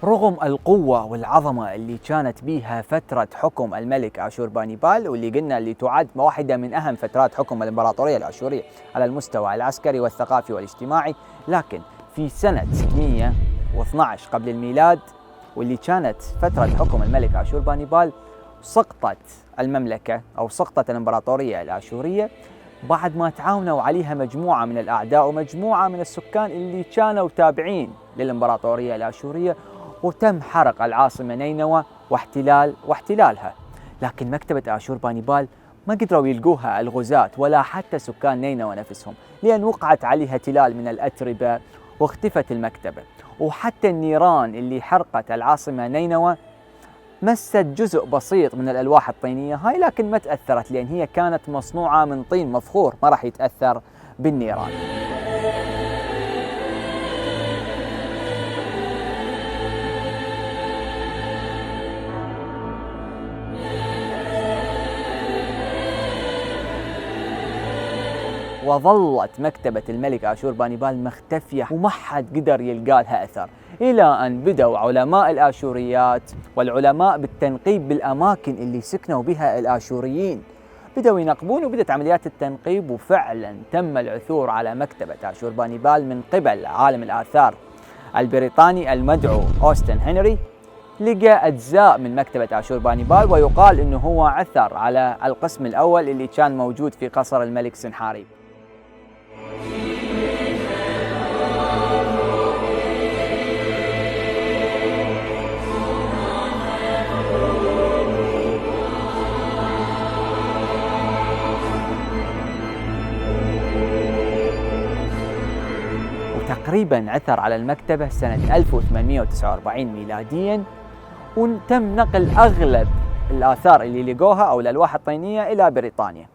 رغم القوة والعظمة اللي كانت بيها فترة حكم الملك آشوربانيبال، واللي قلنا اللي تعد واحدة من أهم فترات حكم الإمبراطورية الآشورية على المستوى العسكري والثقافي والاجتماعي، لكن في سنة 612 قبل الميلاد، واللي كانت فترة حكم الملك آشوربانيبال، سقطت المملكة أو سقطت الإمبراطورية الآشورية بعد ما تعاونوا عليها مجموعة من الأعداء ومجموعة من السكان اللي كانوا تابعين للإمبراطورية الآشورية، وتم حرق العاصمة نينوى واحتلالها. لكن مكتبة آشوربانيبال ما قدروا يلقوها الغزاة ولا حتى سكان نينوى نفسهم، لأن وقعت عليها تلال من الأتربة واختفت المكتبة. وحتى النيران اللي حرقت العاصمة نينوى مست جزء بسيط من الألواح الطينية هاي، لكن ما تأثرت لأن هي كانت مصنوعة من طين مفخور، ما راح يتأثر بالنيران. وظلت مكتبة الملك آشوربانيبال مختفية وما حد قدر يلقى لها أثر، إلى أن بدأوا علماء الآشوريات والعلماء بالتنقيب بالأماكن اللي سكنوا بها الآشوريين، بدأوا ينقبون وبدأت عمليات التنقيب، وفعلا تم العثور على مكتبة آشوربانيبال من قبل عالم الآثار البريطاني المدعو أوستن هنري. لقى أجزاء من مكتبة آشوربانيبال، ويقال أنه هو عثر على القسم الأول اللي كان موجود في قصر الملك سنحاريب. تقريبا عثر على المكتبة سنة 1849 ميلاديا، وتم نقل أغلب الآثار اللي لقوها أو الألواح الطينية إلى بريطانيا.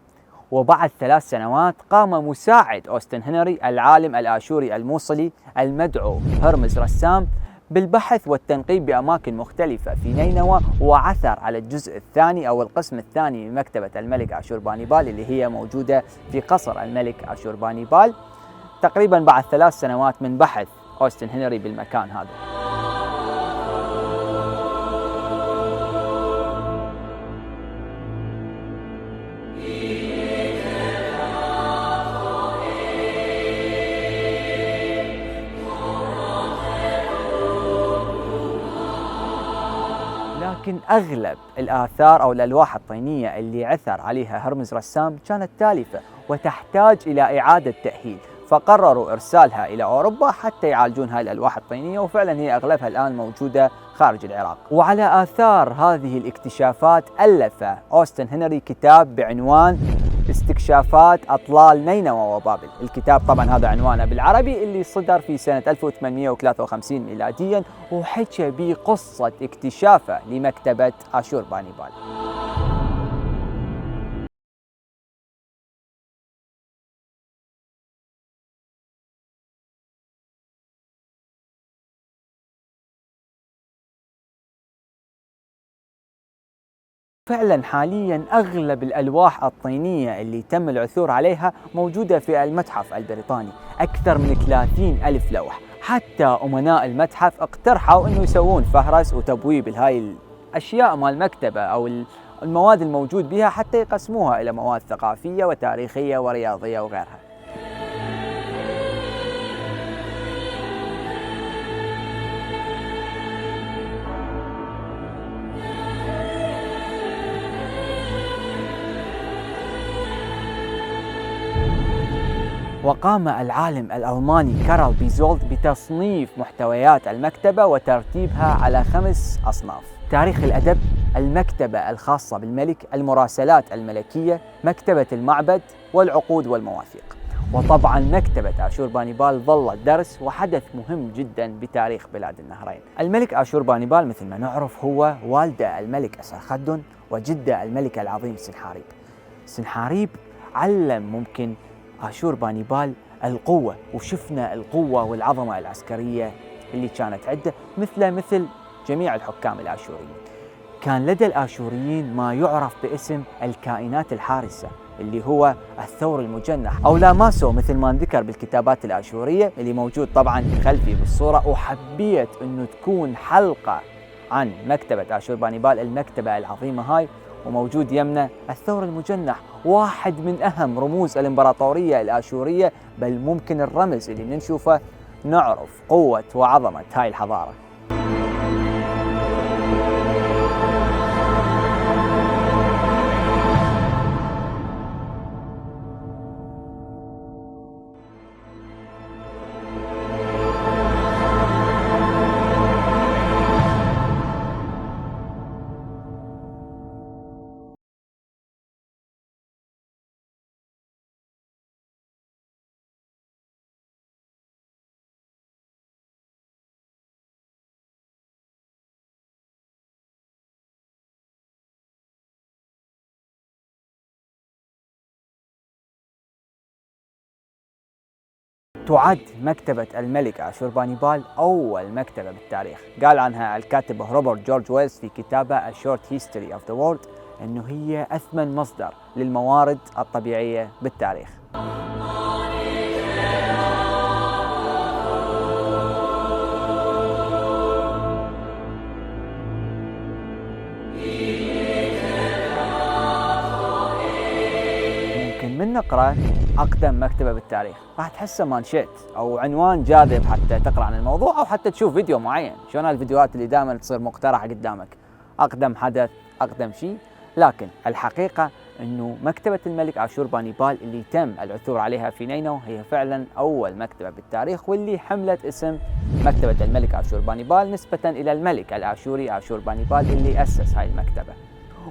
وبعد 3 سنوات قام مساعد أوستن هنري العالم الآشوري الموصلي المدعو هرمز رسام بالبحث والتنقيب بأماكن مختلفة في نينوى، وعثر على الجزء الثاني أو القسم الثاني من مكتبة الملك آشوربانيبال اللي هي موجودة في قصر الملك آشوربانيبال، تقريبا بعد 3 سنوات من بحث أوستن هنري بالمكان هذا. لكن أغلب الآثار أو الألواح الطينية اللي عثر عليها هرمز رسام كانت تالفة وتحتاج إلى إعادة تأهيل، فقرروا إرسالها إلى أوروبا حتى يعالجون هاي الألواح الطينية، وفعلا هي أغلبها الآن موجودة خارج العراق. وعلى آثار هذه الاكتشافات ألف أوستن هنري كتاب بعنوان استكشافات أطلال نينوى وبابل. الكتاب طبعا هذا عنوانه بالعربي، اللي صدر في سنة 1853 ميلاديا، وحكى بقصة اكتشافه لمكتبة آشوربانيبال. فعلا حاليا أغلب الألواح الطينية اللي تم العثور عليها موجودة في المتحف البريطاني، أكثر من 30,000 لوح. حتى أمناء المتحف اقترحوا أنه يسوون فهرس وتبويب لهاي الأشياء مال المكتبة أو المواد الموجود بها، حتى يقسموها إلى مواد ثقافية وتاريخية ورياضية وغيرها. وقام العالم الألماني كارل بيزولت بتصنيف محتويات المكتبة وترتيبها على 5 أصناف: تاريخ الأدب، المكتبة الخاصة بالملك، المراسلات الملكية، مكتبة المعبد، والعقود والمواثيق. وطبعا مكتبة آشوربانيبال ظلت درس وحدث مهم جدا بتاريخ بلاد النهرين. الملك آشوربانيبال مثل ما نعرف هو والده الملك أسرخدون وجده الملك العظيم سنحاريب. سنحاريب علم ممكن آشوربانيبال القوة، وشفنا القوة والعظمة العسكرية اللي كانت عنده مثل جميع الحكام الآشوريين. كان لدى الآشوريين ما يعرف باسم الكائنات الحارسة، اللي هو الثور المجنح أو لاماسو مثل ما ذكر بالكتابات الآشورية، اللي موجود طبعا خلفي بالصورة. وحبيت أنه تكون حلقة عن مكتبة آشوربانيبال، المكتبة العظيمة هاي، وموجود يمنا الثور المجنح، واحد من أهم رموز الإمبراطورية الآشورية، بل ممكن الرمز اللي نشوفه نعرف قوة وعظمة هاي الحضارة. تعد مكتبة الملك آشوربانيبال أول مكتبة بالتاريخ. قال عنها الكاتب روبرت جورج ويلز في كتابه A Short History of the World أنه هي أثمن مصدر للموارد الطبيعية بالتاريخ. ممكن من نقرأ أقدم مكتبة بالتاريخ، راح تحسه مانشيت أو عنوان جاذب حتى تقرأ عن الموضوع أو حتى تشوف فيديو معين، شلون الفيديوهات اللي دائما تصير مقترحة قدامك، أقدم حدث، أقدم شيء. لكن الحقيقة أنه مكتبة الملك آشوربانيبال اللي تم العثور عليها في نينو هي فعلا أول مكتبة بالتاريخ، واللي حملت اسم مكتبة الملك آشوربانيبال نسبة إلى الملك الآشوري آشوربانيبال اللي أسس هاي المكتبة.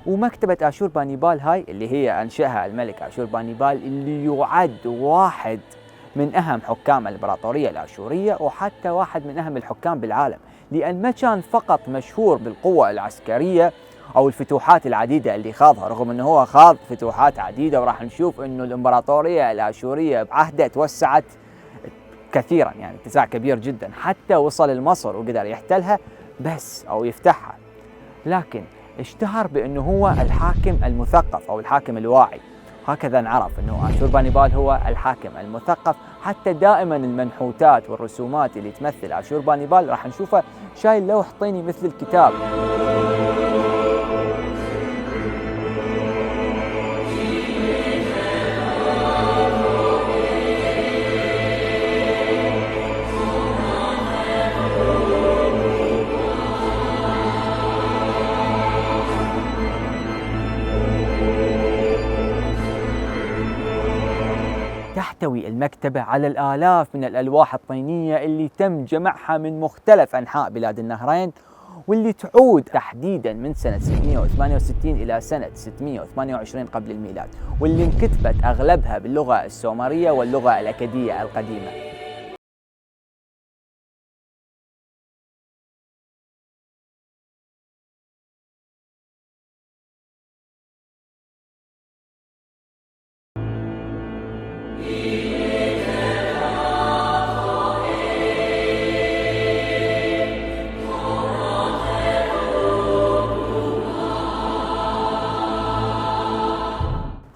ومكتبة آشوربانيبال هاي اللي هي أنشأها الملك آشوربانيبال، اللي يعد واحد من أهم حكام الإمبراطورية الآشورية، وحتى واحد من أهم الحكام بالعالم، لأن ما كان فقط مشهور بالقوة العسكرية أو الفتوحات العديدة اللي خاضها، رغم أنه هو خاض فتوحات عديدة، وراح نشوف أنه الإمبراطورية الآشورية بعهده توسعت كثيرا، يعني اتساع كبير جدا، حتى وصل لمصر وقدر يحتلها بس أو يفتحها. لكن اشتهر بأنه هو الحاكم المثقف أو الحاكم الواعي، هكذا نعرف أنه آشوربانيبال هو الحاكم المثقف. حتى دائما المنحوتات والرسومات اللي تمثل آشوربانيبال راح نشوفه شايل لوح طيني مثل الكتاب. تحتوي المكتبة على الآلاف من الألواح الطينية اللي تم جمعها من مختلف أنحاء بلاد النهرين، واللي تعود تحديدا من سنة 668 إلى سنة 628 قبل الميلاد، واللي انكتبت أغلبها باللغة السومرية واللغة الأكدية القديمة.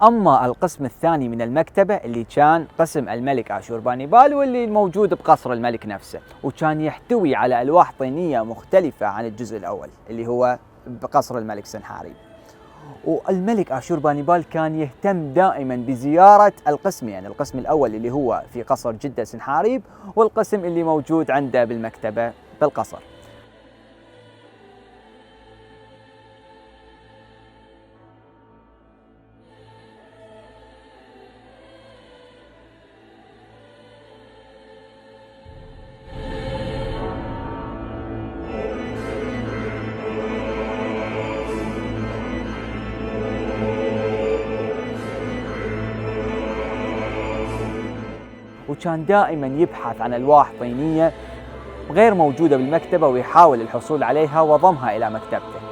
أما القسم الثاني من المكتبة اللي كان قسم الملك آشوربانيبال، واللي موجود بقصر الملك نفسه، وكان يحتوي على ألواح طينية مختلفة عن الجزء الأول اللي هو بقصر الملك سنحاريب. والملك آشوربانيبال كان يهتم دائما بزيارة القسمين، يعني القسم الأول اللي هو في قصر جدة سنحاريب، والقسم اللي موجود عنده بالمكتبة بالقصر. وكان دائما يبحث عن ألواح طينية غير موجودة بالمكتبة ويحاول الحصول عليها وضمها إلى مكتبته.